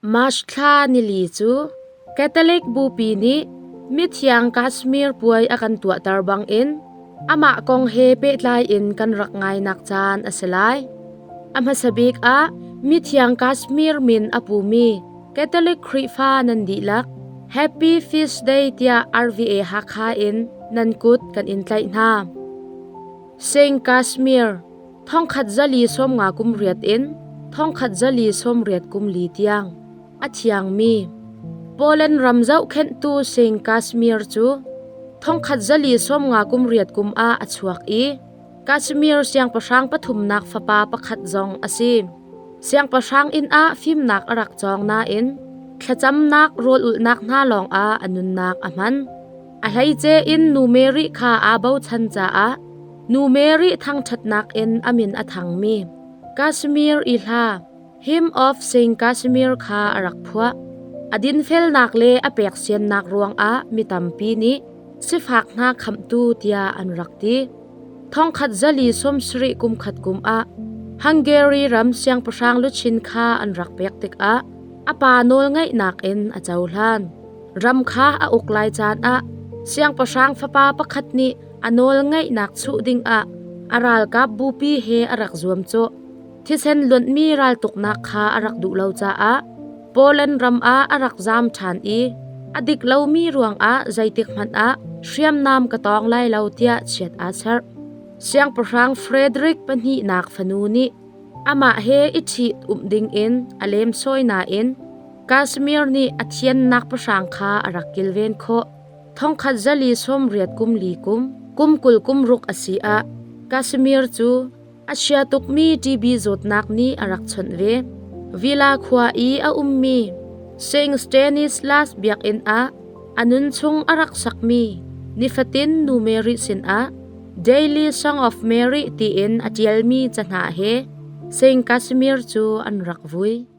March thla nili cu Catholic Bupi nih Mithiang Kashmir puai a kan tuahter bangin amah kong he pehtlai in kan rak ngainak caan a si lai. A hmasa bik ah Mithiang Kashmir min a pumi Catholic Khrihfa nan dihlak Happy Feast Day tiah RVA Hakha in nan kut kan in tlaih hna. Saint Kashmir thongkhat zali 50 kum riat in thongkhat zali 80 kum li tiang a thiangmi Poland ram zohkhenhtu Saint Kashmir cu thongkhat zali 50 kum riat kum ah a chuak i Kashmir siangpahrang pathumnak fapa pakhat zong a si. Siangpahrang inn ah fimnak a rak cawng nain thlacamnak rawl-ulhnak hna lawngah a nunnak a hman. A hleice in Nu Mary kha aa bochan caah Nu Mary thangṭhatnak in a min a thangmi Kashmir i hla Hymn of Saint Casimir kha a rak phuah. A dinfelnak le a peksiannak ruangah mi tampi nih sifak hna khamhtu tiah an rak ti. Thongkhat zali 70 kum khat kum ah Hungary ram siangpahrang luchin kha an rak pek tikah a pa nawlngaihnak in a cohlan. Ram kha a uk lai caan ah siangpahrang fapa pakhat nih a nawlngaihnak chuh dingah a ralkap bupi he a rak zuamcawh. Thisen luanhmi raltuknak kha a rak duh lo caah Poland ram ah a rak zaam ṭhan i a dik lomi ruangah zeitik hmanh ah hriamnam ka tawng lai lo tiah chiat aa serh. Siangpahrang Frederick pahnihnak fanu nih amah he i ṭhit um dingin a lemsawi nain Casimir nih a thiannak pahrang kha a rak kilven khawh. Thongkhat zali 80 kum li kum, kum 20 kum ruk a si ah Casimir cu A chia tukmi TB zawtnak nih a rak chawnh ve. Villa khua i a ummi St. Stanislas biakinn ah a nunchung a rak sakmi nifatin Nu Mary sinah Daily Song of Mary tiin a ṭialmi cahnah he St. Casimir cu an rak vui.